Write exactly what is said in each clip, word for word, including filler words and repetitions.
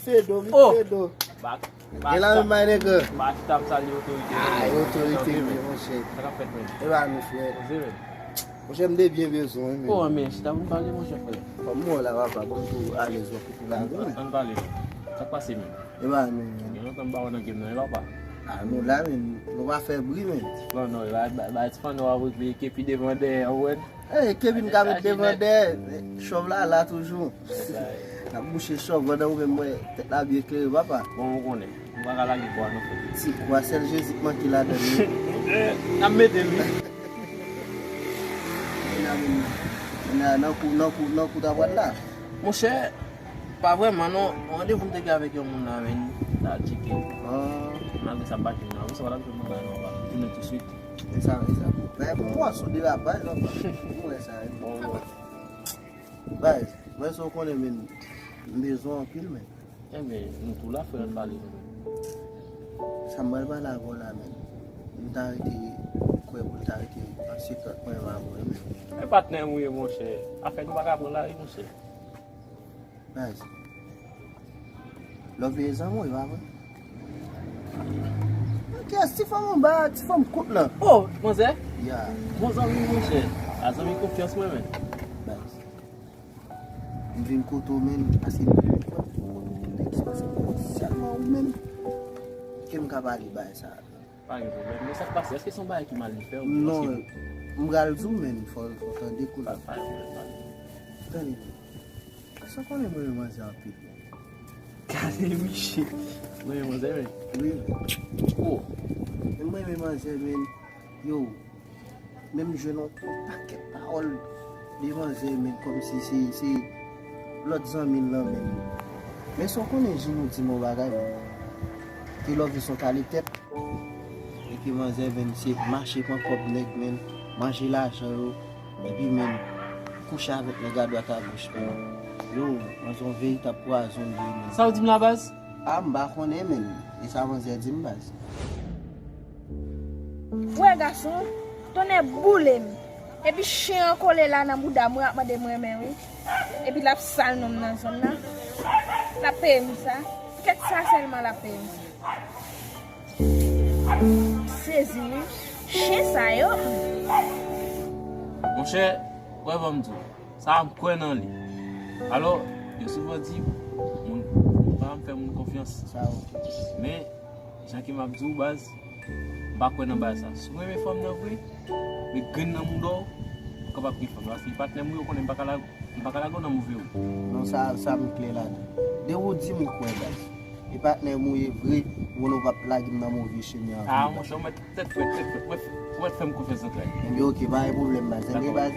Fedo, mi Oh! Fedo. Bak, Gen la menm bay nèg. Bak, tap salye otorite. Ah, otorite, wi, monchè. Sa k ap fèt, menm? E ba nou, frè. Poze, menm. Monchè, m te byen bezwen, wi, menm. Oh, men, chita pou n pale, monchè, frè. Kòm mwen la, papa, bon, m tou alèz wè kote la, wi, menm. Ann pale, menm. Sa k pase, menm? E ba nou, menm. Gen lontan m pa wè nan game nan, wi, papa. Ah, nou la, menm. Nou pa fè bri, menm. Non, non, ba, ba, ba, ti fann nou ap regle, kepi devan dèyè, ou wè. Ey, Kevin ka met devan dèyè. Chòv la, la toujou. N ap bouche chòv, pandan ou menm, wè, tèt la byen klere, papa. Bon, ou konnen. Ou pa ka lage bwa, non, frè. Ti kwa, sèl Jezi k manke ladann, wi. N ap mete l, wi. Nan, nan kou, nan kou, nan kou ta pral la. Monchè, pa vrèman, non. Randevou m te gen avèk yon moun la, men, ta tcheke. Ah. Malgre sa, m pa jwenn nan. Ou sa, w ap jwenn nan bagay, non, papa. Tounen tousuit. E sa, e sa. Men pou mwen sou derapaj, non, baz. Mwen wè sa, wi. Bon, bon. Baz, mwen sa w konnen, men, m bezwen anpil, men. Enben, nou tou la, frè, ann pale, non. Sa m pral pale avè w la, men. M ta rete, kwè pou l ta rete an sekrè, mwen, avè w, men. E patnè m ou ye, monchè. Afè nou pa ka pran lari, monchè. Baz. Love e zanmi w, e pa vre? Kiyès ti fanm anba a, ti fanm kout lan? Oh, manzè? Ya. Bon zanmi, monchè. A zanmi konfyans mwen, men. Baz. M vin kote w, men, paske m vin kote w, men, paske m sèlman ou menm. Ke m ka pale bagay sa a? Pa gen pwoblèm. Men sa k pase? Èske se yon bagay ki mal li fè ou byen? Non, paske m pral di w, men, fò, fò tande kou la. Pa, pa gen pwoblèm, pa gen pwoblèm. Tande. Sa konnen mwen renmen manzè anpil. Gade miche. Mwen renmen manzè, men. Wi. Oh. Men mwen renmen manzè, men. Yo. Men m jwenn yon pakèt pawòl de manzè, men, kòmsi se, se lòt zanmi l lan, men. Men sa w konnen, Jimmy, di m yon bagay, men. Ke love se yon kale tèt. E ke manzè, men, se mache pran kòb nèg, men, manje lajan yo, epi, men, kouche avèk nèg adwat agoch, men. Yo, manzè yon veritab pwazon li ye, men. Sa w di m la, baz? A, m pa konnen, men. E sa manzè di m, baz. Wè gason, tonnè boule m. Epi chen an kole la nan bouda mwen ap mande m renmen wi. Epi l ap sal non m nan zòn nan. L ap peye m sa. Kèk sa sèlman l ap peye m sa. Sezi wi. Chen sa yo. Monchè, wè ban m di w. Sa a m kwè nan li. Alò, yo souvan di, moun, moun pa janm fè moun konfyans. Sa oke. Men, jan ke m ap di w, baz, m pa kwè nan bagay sa. Si w renmen fanm nan vre, met grenn nan mouda w, ou kapab gen fanm. Paske patnè m wi, ou konnen m pa ka lage, m pa ka lage w nan move wout. Non, sa, sa m klè ladan. De ou di m ou kwè, baz. E patnè m ou ye vre, ou konnen w p ap lage m nan move chemen an vre, baz. Ah, monchè, ou mèt Tèt frèt, tèt frèt. Ou mèt, ou mèt fè m konfyans zantray. Enben, oke, pa gen pwoblèm, baz. Enben, baz,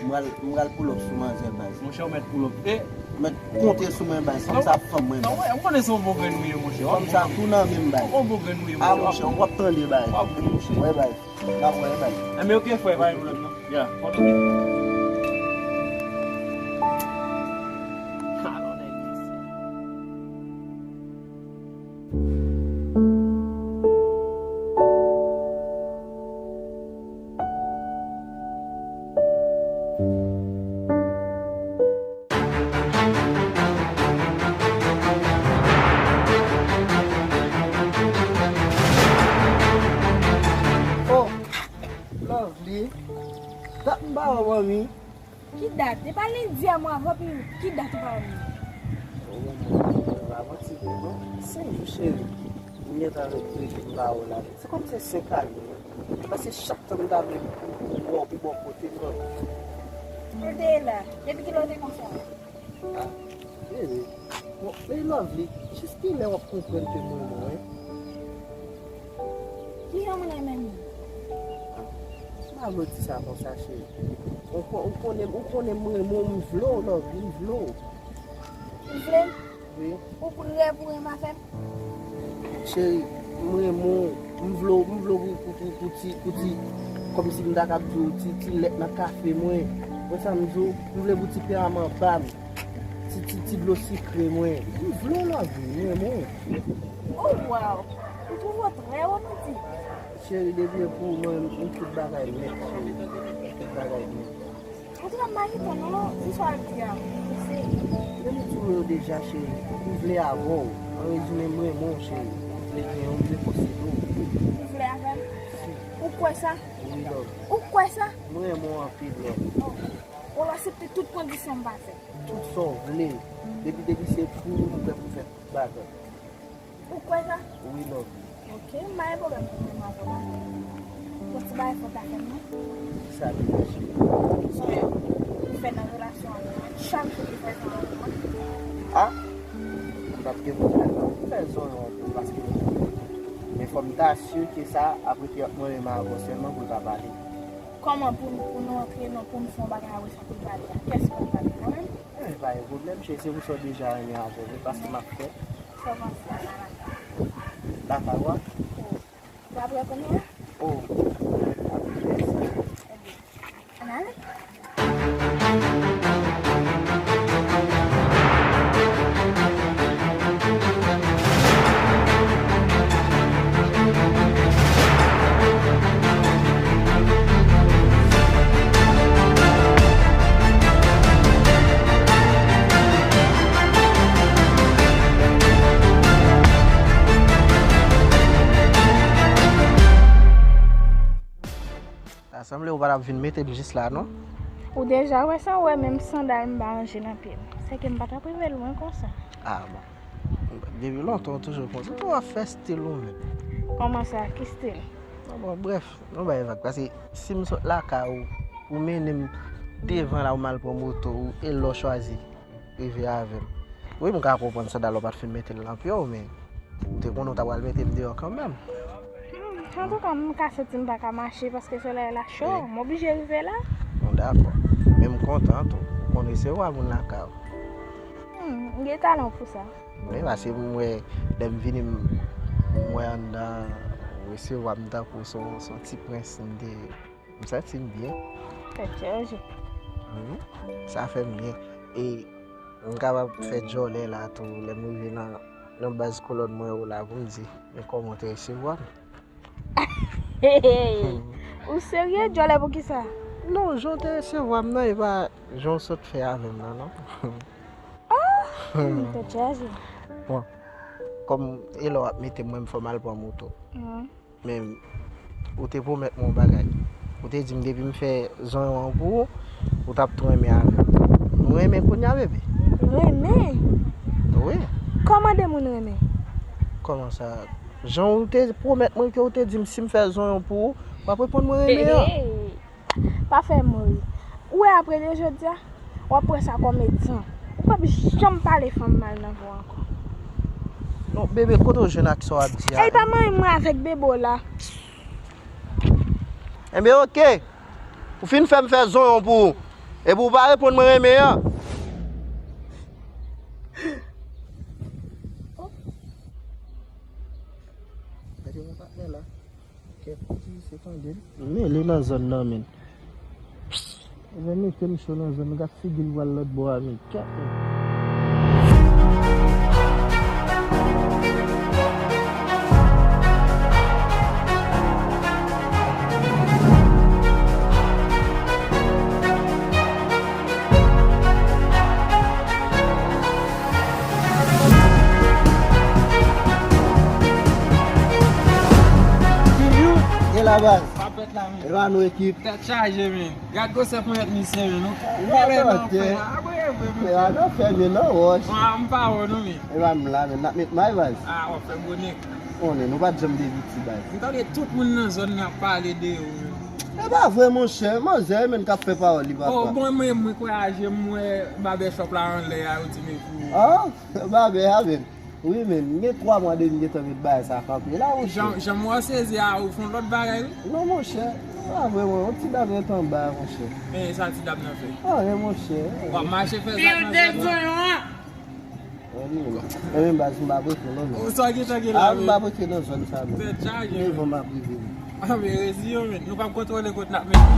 m pral, m pral pull up sou manzè, baz. Monchè, ou mèt pull up. E? Ou mèt konte sou mwen, baz. Fanm sa ap fanm mwen, baz. Non, ou konnen se yon bon grenn ou ye, monchè. Fanm sa tou nan men m, baz. Yon bon grenn ou ye, monchè. Ah, monchè, w ap tande, baz. W ap wè, monchè. Wè, baz. N ap wè, baz. Enben, oke, frè, pa gen pwoblèm, non. Ya, fò nou vin. Alò, nèg isi. Oh, Lovely. Dat m pa wè w, manmi. Ki dat? E pa lendi a m wè w, epi ki dat ou pa wè m nan? Ou wè mwen, avanti vre non. Senk jou, cheri. M gentan rete m pa wè w la. Se kòmsi se senk ane. Paske chak tan m ta vle wè w pou bò kote m, non. Ou te la. Depi kilè w te konsa? Ah, bebe. Bon, men Lovely, jis kilè w ap konprann ke m renmen w, en? Kijan m renmen m? Ah, m pa vle w di sa konsa, cheri. Ou ko-, ou konnen, ou konnen m renmen w, m vle w, Lovely, m vle w. Ou vle m? Wi. Ou prè pou renmen avè m? Cheri, m renmen w. M vle w, m vle w pou, pou, pou, pou ti, pou ti, kòmsi m ta kab di w, ti, ti lèt nan kafe mwen. Wè sa m di w? M vle pou ti peraman pa m. Ti, ti, ti dlo sikre mwen. M vle w, Lovely, m renmen w. Oh, wow! Ou twouve w trè womantik. Cheri, depi e pou ou, mwen, m tout bagay nèt, cheri. Tout bagay nèt. Antouka, m pa gen tan non, di sa w ap di a. Mesye, yo di tou yo deja, cheri. M vle avè w. An rezime, m renmen w, cheri. M vle gen w, m vle posede w. Ou vle avè m? Si. Ou kwè sa? Wi, love. Ou kwè sa? M renmen w anpil, love. Oh. Ou aksepte tout kondisyon m ba fè? Tout sa w vle. Depi, depi se pou ou, m prè pou fè tout bagay. Ou kwè sa? Wi, love. Ok, m pa gen pwoblèm pou m avè w la. Bon, ti bagay fò w ta fè m, non? Sa deja, cheri. Sa w fè nan relasyon an, chak jou ou fè zanmi an. Ah? M p ap gen pwoblèm, non. M fè zanmi an pou paske nou. Men fò m ta si ke sa, apre ke mwen menm avè w sèlman pou l pa pale. Kòman pou, pou nou antre nan, pou m fè yon bagay apre sa pou l pale a? Kiyès ki konn pale? Mwen menm? Eh, pa gen pwoblèm, cheri, se pou sa w deja renmen avè m, e pa sa m ap fè. Kòman sa, nan lakay? Lakay w a? Wi. W ap retounen? Oh, ap retounen. Ebyen, ann ale. Ta sanble ou pa t ap vin mete m jis la, non? Ou deja wè sa, ou wè menm sandal m pa ranje nan pye m. Se ke m pa t ap rive lwen konsa. Ah, bon. Depi lontan, ou toujou konsa. Ou ap fè stil ou menm. Kòman sa? Ki stil? Non, bon, brèf, nou bay vag. Paske si m sot lakay ou, ou mennen m devan la, ou m al pran moto ou, e lè w chwazi rive avè m. Wi, m ka konprann sandal ou pa t fin mete l nan pye w, men ou te konnen ou ta pral mete m deyò kanmenm. Hmm, antouka, m ka santi m pa ka mache paske solèy la cho. Wi. M oblije rive la. Bon, dakò. Men m kontan tou. Ou konn resevwa moun lakay ou. Hmm, m gen talan pou sa. Wi, paske m wè, lè m vini, m, m wè anndan, resevwa m tankou se yon, se yon ti prens m te, m santi m byen. Tèt chaje. Wi, sa fè m byen. E m kapab fè djòlè la tou, lè m rive nan, nan baz kolòn mwen yo la, pou m di, men kòman w te resevwa m? Hey, hey. Ou serye? Djòlè pou kisa? Non, jan w te resevwa m nan, e pa jan w sot fè avè m nan, non. Ah! Hmm, tèt chaje. Bon, kòm e lè w ap mete m, mwen, m fò m al pran moto. Hmm. Men, ou te pwomèt mwen yon bagay. Ou te di m depi m fè zonyon an pou ou, ou t ap tou renmen avè m. Nou renmen kounye a, bebe? Renmen? Wi. Kòman de moun renmen? Kòman sa? Jan ou te pwomèt mwen ke ou te di m si m fè zonyon pou ou, w ap reponn mwen renmen an. Hey, hey. Pa fè m ri. Ou wè apre de jodi a, w ap pran sa kòm egzanp. Ou p ap janm pale fanm mal nan vi w ankò. Non, bebe, kote w jwenn ak sa w ap di a? Ey, pa manyen mwen avèk bebe w la. Enben, oke. Ou fin fè m fè zonyon pou ou. Epi ou pa reponn mwen renmen an. Gade yon patnè la. Kèt ti se tande l. Mele nan zòn nan, men. Ebyen, mete m cho nan zòn, gad figi l pral lòt bò a, men. Kèt, men. Kiryou, e la baz. Papèt la, men. E pa nou ekip. Tèt chaje, men. Gad gwosè ponyèt misye, men. Nou, ou pa wè nan fè a. A, mwen, mwen, mwen. E pa nan fè, men nan wòch. Mwen, m pa wè, non, men. E pa m la, men. N ap met may, baz. A, w ap fè gwo nèg. Konnen, nou pa t janm deviti, baz. M tande tout moun nan zòn nan ap pale de ou, men. E pa vre, monchè. Manzè, menm k ap fè pawòl li, papa. Oh, bon, mwen, mwen kwè aje, m wè babè shop la anlè a, yo di men pou ou. Ah, babè a, men. Wi, men, m gen twa mwa depi m gentan met bagay sa kanpe la, monchè. Jan, jan m wè w sezi a, ou fè yon lòt bagay, wi. Non, monchè, pa vre, mwen, yon ti dam ret anba a, monchè. Men sa ti dam nan fè? Anyen, monchè. W ap mache fè zak nan zòn nan? Anyen, men. Anyen, baz, m pa prete non, men. Ou sa gentan gen la, men. A, m pa prete nan zòn sa, men. Tèt chaje. Devan m ap rive, men. A, men, reziye w, men. Nou p ap kontwole kot n ap mete.